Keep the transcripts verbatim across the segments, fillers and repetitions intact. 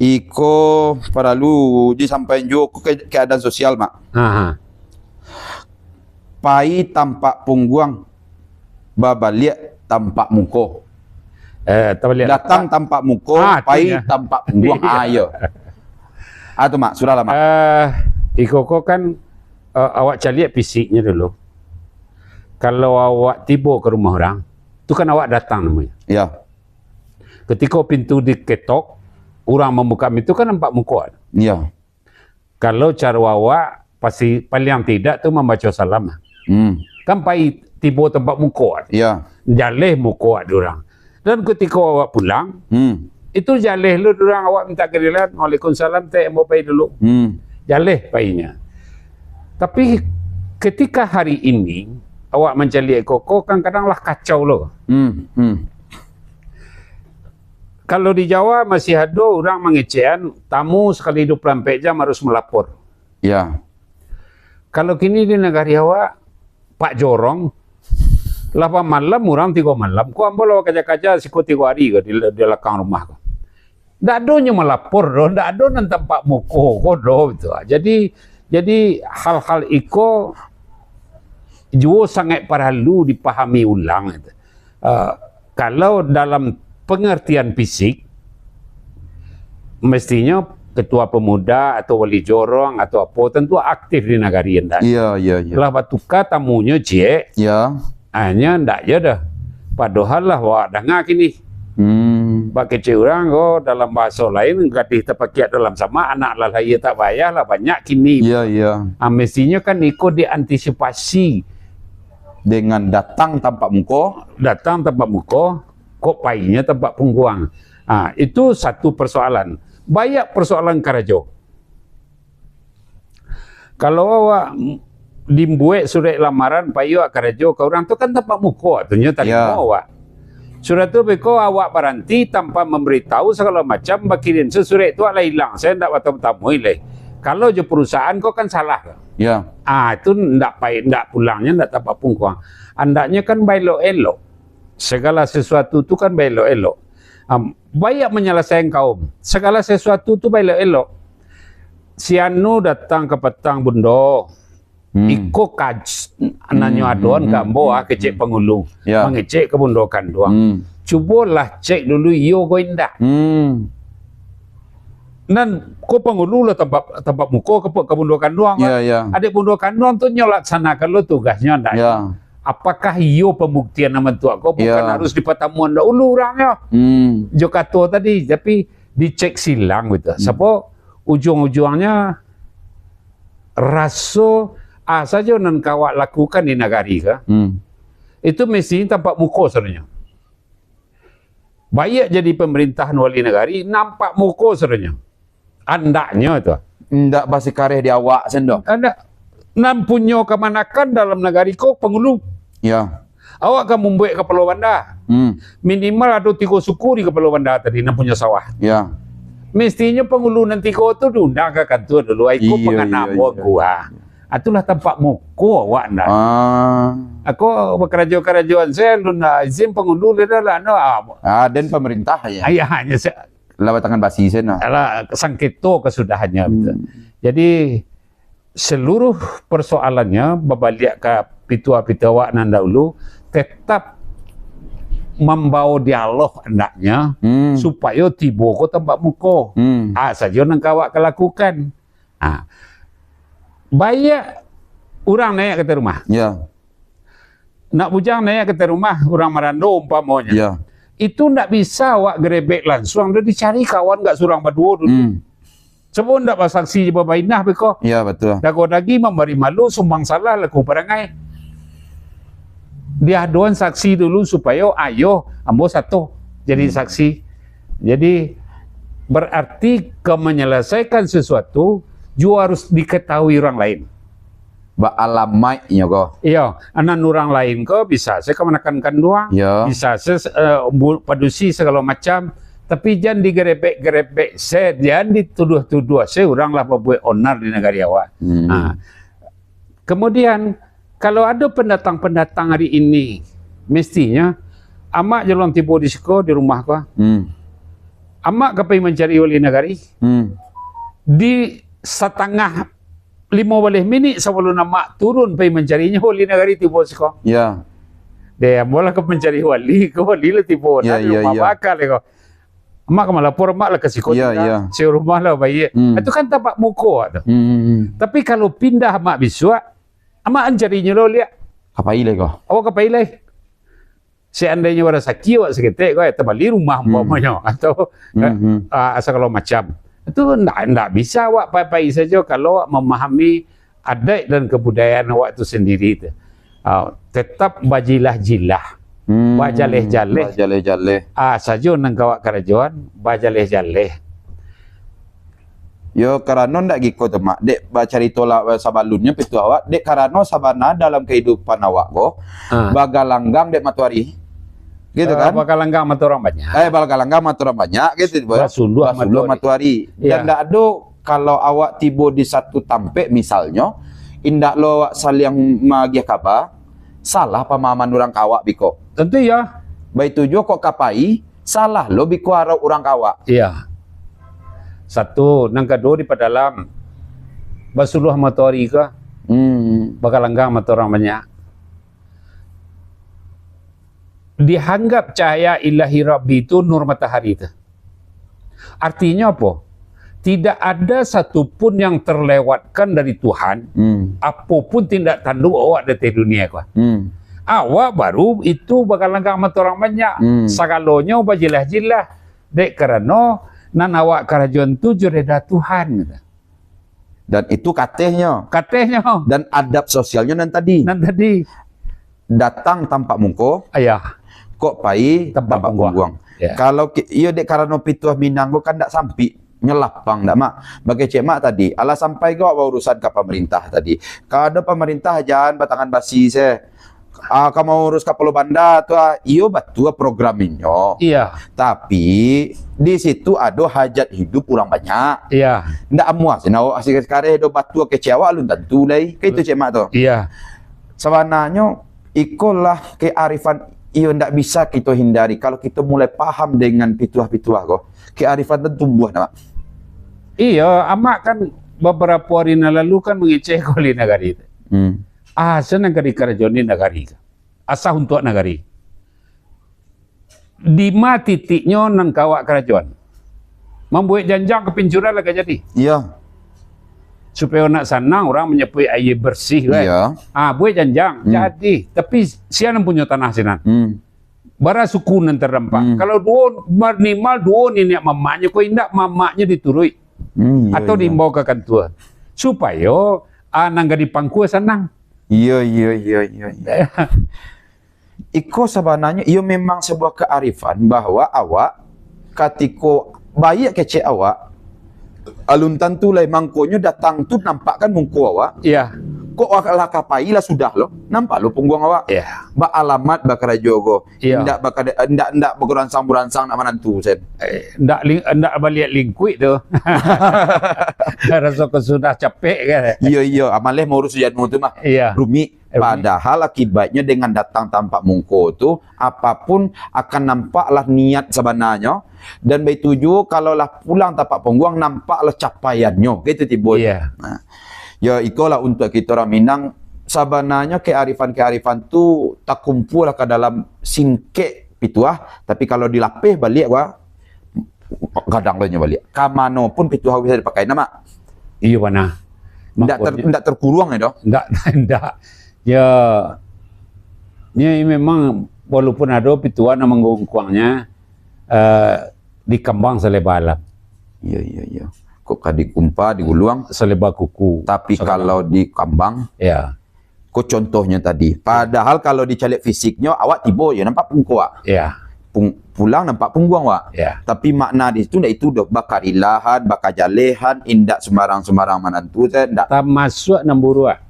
Iko paralu disampaikan juo ko ke-, keadaan sosial, Mak. Aha. Pai tampak pungguang, babaliak tampak muko. Eh, tabaliak. Datang tampak muko, Ah, tu pai nya. tampak pungguang. Iya. Ah, iyo. Ah, tu, Mak. Sudahlah, Mak. Eh, iko ko kan, eh, awak caliak fisiknyo dulu. Kalau awak tibo ka rumah urang, tu kan awak datang namonyo. Ya. Ketiko pintu diketok, urang mambuka pintu kan nampak muko. Ya. Kalau caro awak, pasti paliang tidak tu mambaco salam. Hmm. Kan pai tibo tampak muko. Ya. Jaleh muko di urang. Dan ketiko awak pulang, Hmm. itu jaleh lu di urang, awak minta kadilan, "Waalaikumsalam, Tek, ambo pai dulu." Hmm. Jaleh painyo. Tapi ketika hari ini, awak mancaliak iko ko, kadang-kadang lah kacau lo. Hmm. Hmm. Kalau di Jawa masih ado urang mangecekan, tamu sakali dua puluh ampek jam harus malapor. Ya. Kalau kini di nagari awak, Pak Jorong, lah bamalam urang tigo malam, ko ambo lah bakaja-kaja siko tigo hari ko di, di lakang rumah ko. Ndak ado nyo malapor doh, ndak ado nan tampak muko ko doh, gitu. Jadi, jadi hal-hal iko juo sangaik paralu dipahami ulang, gitu. Ah, kalau dalam pengertian fisik, mestinyo ketua pemuda atau wali jorong atau apo, tantu aktif di nagari anda. Iya, iya, iya. Lah batuka tamunyo ciek, Iya. hanya ndak je dah. Padahal lah awak danga kini. Hmm. Bak kecek urang ko, dalam bahaso lain, gadih tapakiak dalam samak, anak lah lahia tak payah lah, banyak kini. Iya, iya. Ah, mestinyo kan iko diantisipasi. Dengan datang tampak muko. Datang tampak muko, kok painyo tampak pungguang. Ah, itu satu persoalan. Banyak persoalan karajo. Kalau awak dimbuek surek lamaran, pai awak karajo ka urang tu kan tampak muko, tu nyo tarimo Ya. awak. Sudah tu beko awak baranti tanpa mambaritahu sagalo macam, bakirim se surek tu lah ilang, se ndak batamu-tamui lai. Kalau jo perusahaan ko kan salah. Ya. Ah, itu ndak pai, ndak pulangnyo ndak tampak pungguang. Andaknyo kan baelok-elok. Segala sesuatu tu kan baelok-elok. Am, baiak manyalasaikan kaum. Segala sesuatu tu baelok-elok. Si anu datang ka patang, Bundo. Hmm. Iko kaj-, nanyo Hmm, adoan hmm, ka ambo, hmm, ah, kecek hmm. pangulu. Ya. Mangecek ka bundo kanduang. Hmm. Cubolah cek dulu iyo ko indak. Hmm. Nan ko pangulu lah tampak, tampak muko ka, ka bundo kanduang, Ya, kan? ya. Adik bundo kanduang tu nyo laksanakan lo tugasnyo ndak? Ya. Apakah iyo pambuktian nan bantuak ko bukan Ya. harus dipatamuan dahulu urangnyo? Hmm. Jo kato tadi, tapi dicek silang gitu. Hmm. Sapo ujuang-ujuangnyo raso, ah, sajo nan ka awak lakukan di nagari ka, Hmm. itu mestinyo tampak muko sadonyo. Baiak jadi pamerintahan wali nagari, nampak muko sadonyo. Andaknyo tu. Indak basikareh di awak sen doh. Andak. Nan punyo kamanakan dalam nagari ko pangulu. Ya. Awak ka mambuek kapalo banda. Hmm. Minimal ado tigo suku di kapalo banda tadi, nan punyo sawah. Ya. Mestinyo pangulu nan tigo tu diundang ka kantua dulu. Iko Iyo, pangana iyo, ambo iyo. gua. Ah, itulah tampak muko awak ndak. Ah. Ako bakarajo-karajoan se, alun izin pangulu, dah lah, no, ah. Ah, dan pemerintah, ya. Ah, ya, hanya se- Lah batangan basi sen, nah. Alah, sangketo kasudahannyo, Hmm. betul. Jadi, seluruh persoalannyo babaliak ka pitua-pitua awak nan dahulu, tetap mambawa dialog andaknyo, Hmm. supayo tibo ko tampak muko. Hmm. Ah, sajo nan ka awak ka lakukan. Ah. Baiak urang naiak ka ateh rumah. Ya. Nak bujang naiak ka ateh rumah, urang marando umpamonyo. Ya. Itu ndak bisa awak gerebek lansuang, dah dicari kawan gak surang baduo dulu. Hmm. Sabab ndak basaksi jo babainah beko. Ya, betul. Dago daging mambari malu, sumbang salah laku parangai. Diadoan saksi dulu supayo ayo ambo sato jadi Hmm. saksi. Jadi, berarti ka manyalasaikan sesuatu, juo harus diketahui urang lain. Baalamaiknyo ko. Iyo, nan urang lain ko bisa se kamanakan kanduang, Iyo. bisa se, eh, bu-, padusi sagalo macam, tapi jan digerebek-gerebek se, jan dituduah-tuduah se urang lah babuek onar di nagari awak. Hmm. Ha. Kemudian, kalau ado pendatang-pendatang hari ini, mestinyo amak jalong tibo di siko, di rumah ko, Hmm. Amak ka pai mancari wali nagari. Hmm. Di satangah limo baleh minik sabalun amak turun pai mancarinyo, wali nagari tibo siko. Ya. Deh, ambo lah ka mancari wali, ko wali lah tibo. Ya, nah, di ya, rumah ya. Bakal ko. Amak ka malapor, amak lah ka siko. Ya, tingga. Ya. Sewa rumah lah baiak. Hmm. Itu kan tampak muko awak tu. Hmm, hmm, hmm. Tapi kalau pindah amak bisuak, amak ancarinyo lo liak. Ka pai lai ko. Awak ka pai lai. Seandainyo barasaki awak saketek ko, eh, tabali rumah, hmm, umpamonyo, atau, hmm, eh, hmm, ah, sagalo macam. Itu ndak, ndak bisa awak pai-pai sajo kalau awak mamahami adaik dan kabudayaan awak tu sandiri tu. Ah, tetap bajilah-jilah, hmm, bajaleh-jaleh. Bajaleh-jaleh. Ah, sajo nan ka awak karajoan, bajaleh-jaleh. Yo, karano ndak giko tu, Mak. Dek bacarito lah, eh, sabalunnyo, pituah awak, dek karano sabana dalam kahidupan awak ko, ah, bagalanggang dek matoari. Gitu, eh, kan? Bagalanggang mato urang banyak. Eh, bagalanggang mato urang banyak, gitu, Bos. Basuluah matoari. Basuluah matoari. Dan, ya, ndak ado, kalau awak tibo di satu tampek, misalnyo, indak lo awak saliang maagiah kaba, salah pamahaman urang ka awak biko. Tantu, ya. Baitu juo kok ka pai, salah lo biko arauk urang ka awak. Iya. Satu, nan kaduo dipadalam. Basuluah matoari ko. Hmm. Bagalanggang mato urang banyak. Dianggap cahaya ilahi Rabbi tu nur matahari tu. Artinyo apo? Tidak ada satu pun yang terlewatkan dari Tuhan, hmm, apo pun tindak tanduk awak di ateh dunia ko. Hmm. Awak baru itu bagalanggang mato urang banyak. Hmm. Sagalonyo bajilah-jilah. Dek karano nan awak karajoan tu jo reda Tuhan, gitu. Dan itu katehnyo. Katehnyo. Dan adab sosialnyo nan tadi. Nan tadi. Datang tampak muko, ayah, kok pai tampak pungguang. Tampak pungguang. Ya. Kalau ki-, iyo dek karano pituah Minang ko kan ndak sampik, nyo lapang ndak, Mak. Bak kecek Mak tadi, alah sampai ko awak baurusan ka pamarintah tadi. Kalau ado pamarintah jan batangan basi se. Ah, ka maurus kapalo banda tu, ah, iyo batua program inyo. Iya. Tapi, di situ ado hajat hidup urang banyak. Iya. Ndak amuah sinan awak sikareh do batua kecek awak alun tantu lai. Kan itu, Cek Mak, tu. Iya. Sabananyo, ikolah kearifan, iyo ndak bisa kito hindari. Kalau kito mulai paham dengan pituah-pituah ko, kearifan tu tumbuah, nak. Iyo, Amak kan babarapo ari nan lalu kan mangecek ko di nagari tu. Hmm. Ah, asa nan ka dikarajoan di nagari tu. Asa untuak nagari. Dima titiknyo nan ka awak karajoan? Mambuek janjang ka pincuran lah ka jadi. Iya. Supayo nak sanang urang manyapuik aia bersih, kan? Iya. Ah, buek janjang, hmm, jadi. Tapi sia nan punyo tanah sinan? Hmm. Bara suku nan tardampak? Hmm. Kalau duo, minimal duo niniak mamaknyo, kok indak mamaknyo dituruik. Hmm, iya, atau iya, diimbau ka kantua. Supayo, ah, nan ka dipangkua sanang. Iya, iya, iya, iya, iya. Iko sabananyo, iyo memang sabuah kearifan bahwa awak, katiko baiak kecek awak, alun tantu lai mangkonyo datang tu nampakkan muko awak. Iya. Kok awak lah ka pai lah sudah lo, nampak lo pungguang awak. Iya. Baalamat bakarajo ko. Iya. Indak bakada-, indak, indak baguransang-guransang nak manantu, Sen. Eh, indak li-, indak baliak lingkuik tu. Raso ko sudah capek kan. Iya, iya. Amaleh maurus janu tu mah. Iya. Rumik. Rumik. Padahal akibatnyo dengan datang tampak muko tu, apapun akan nampaklah niat sabananyo. Dan baitu juo, kalau lah pulang tampak pungguang, nampaklah capaiannyo. Gitu, Tibo. Iya. Nah. Ya, ikolah untuak kito urang Minang, sabananyo kearifan-kearifan tu takumpul lah ka dalam singkek pituah, tapi kalau dilapeh baliak, wah, gadang lo nyo baliak. Ka mano pun pituah bisa dipakai, nah, Mak? Iyo, bana. Ndak ter-, ndak terkurung, ya, doh? Ndak, ndak. Ya, ini memang walaupun ado pituah nan manggungkuangnyo, eh, dikambang saleba alam. Iya, iya, iya. Kok ka dikumpa, diguluang? Saleba kuku. Tapi kalau dikambang, ya. Ko contohnyo tadi. Padahal kalau dicaliak fisiknyo, awak tibo, yo nampak pungko, wak. Ya. Pung-, pulang nampak pungguang, wak. Ya. Tapi makna di situ ndak itu doh, bakarilahan, bakajalehan, indak sumbarang-sumbarang manantu, ndak. Tamasuak nan buruak.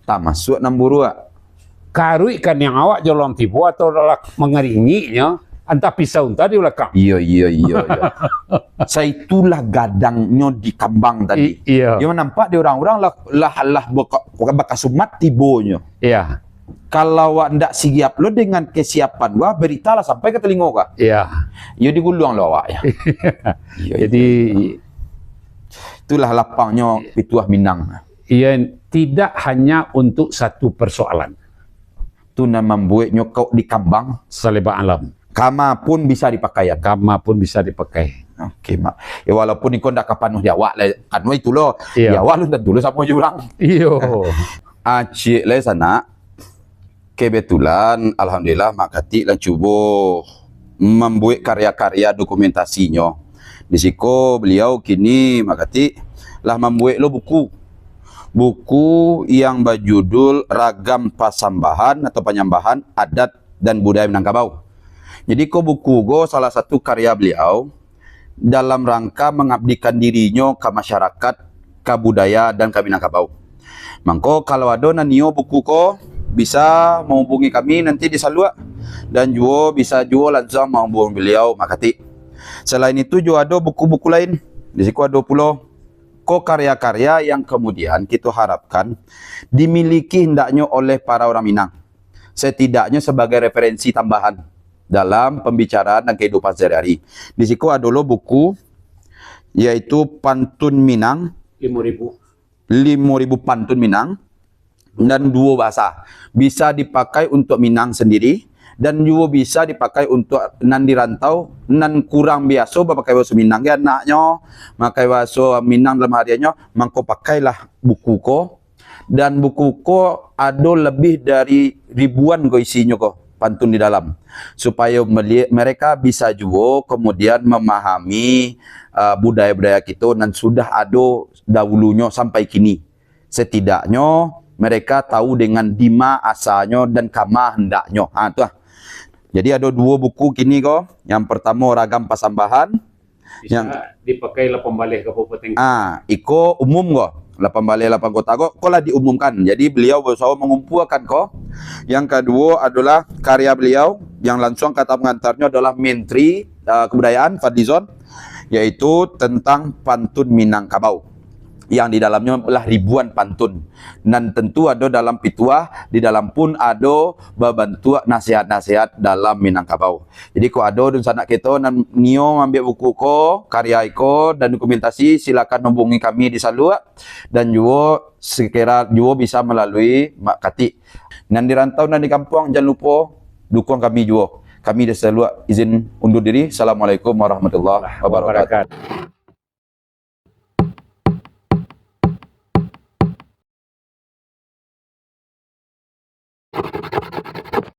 Tamasuak nan buruak. Karuik kaniang awak jolong tibo atau lah mangaringiknyo, antah pisau antah di balakang. Iyo, iyo, iyo, iyo. Saitulah gadangnyo dikambang tadi. I-, iyo. Iyo nampak di urang-urang lah, lah, lah baka-, bakasumat tibonyo. Iya. Kalau awak ndak siap lo dengan kesiapan wah, beritalah sampai ka telingo kah? Ya. Yo diguluang lo awak ya. Iyo, Jadi itulah lapangnya pituah Minang. Iya, tidak hanya untuk satu persoalan. Tu nan mambueknyo kok dikambang, Saleba alam. Kama pun bisa dipakai. Kama pun bisa dipakai. Oke, mak. Ya walaupun iko ndak kapanuh di awak lah. Anu itu lo. Iya. Di awak lo tentu lo samo jo urang. Iyo. Acik lah sanak. Kebetulan, alhamdulillah, Mak Katik lah cubo mambuek karya-karya dokumentasinyo. Di siko beliau kini, Mak Katik, lah mambuek lo buku. Buku yang bajudul Ragam Pasambahan atau Panyambahan Adat dan Budaya Minangkabau. Jadi ko buku ko salah satu karya beliau dalam rangka mangabdikan dirinyo ka masyarakat, ka budaya, dan ka Minangkabau. Mangko kalau ado nan nio buku ko, bisa mahubungi kami nanti di saluak, dan juo bisa juo lansuang mahubungi beliau, Mak Katik. Selain itu juo ado buku-buku lain. Di siko ado pulo ko karya-karya yang kemudian kito harapkan dimiliki hendaknyo oleh para urang Minang, setidaknyo sebagai referensi tambahan dalam pembicaraan dan kehidupan sehari-hari. Di siko ado lo buku, yaitu Pantun Minang, Lima ribu. limo ribu pantun Minang, dan duo bahasa. Bisa dipakai untuk Minang sendiri, dan juo bisa dipakai untuk nan di rantau, nan kurang biaso bapakai bahaso Minang, ya, anaknyo, makai bahaso Minang dalam hariannyo, mangko pakailah buku ko. Dan buku ko ado lebih dari ribuan ko isinyo ko, pantun di dalam. Supayo meli-, mereka bisa juo kemudian memahami, uh, budaya-budaya kito nan sudah ado dahulunyo sampai kini. Setidaknyo mereka tahu dengan dima asalnyo dan kama hendaknyo. Ha, tu lah. Jadi ado duo buku kini ko. Yang pertamo Ragam Pasambahan. Bisa dipakai lapan baleh ka Kabupaten. Ah, iko umum ko. Lapan baleh lapan kota ko, ko lah diumumkan. Jadi beliau berusaha mangumpuakan ko. Yang kaduo adolah karya beliau yang lansuang kata pengantarnyo adolah Menteri, uh, Kebudayaan Fadlizon, yaitu tentang Pantun Minangkabau. Yang di dalamnyo lah ribuan pantun. Nan tentu ado dalam pituah, di dalam pun ado babantuak nasihat-nasihat dalam Minangkabau. Jadi, kok ado dunsanak kito nan nio maambiak buku ko, karya iko, dan dokumentasi, silakan hubungi kami di saluak, dan juo sekira juo bisa malalui Mak Katik. Nan di rantau, nan di kampuang, jan lupo dukuang kami juo. Kami di saluak izin undur diri. Assalamualaikum warahmatullahi wabarakatuh.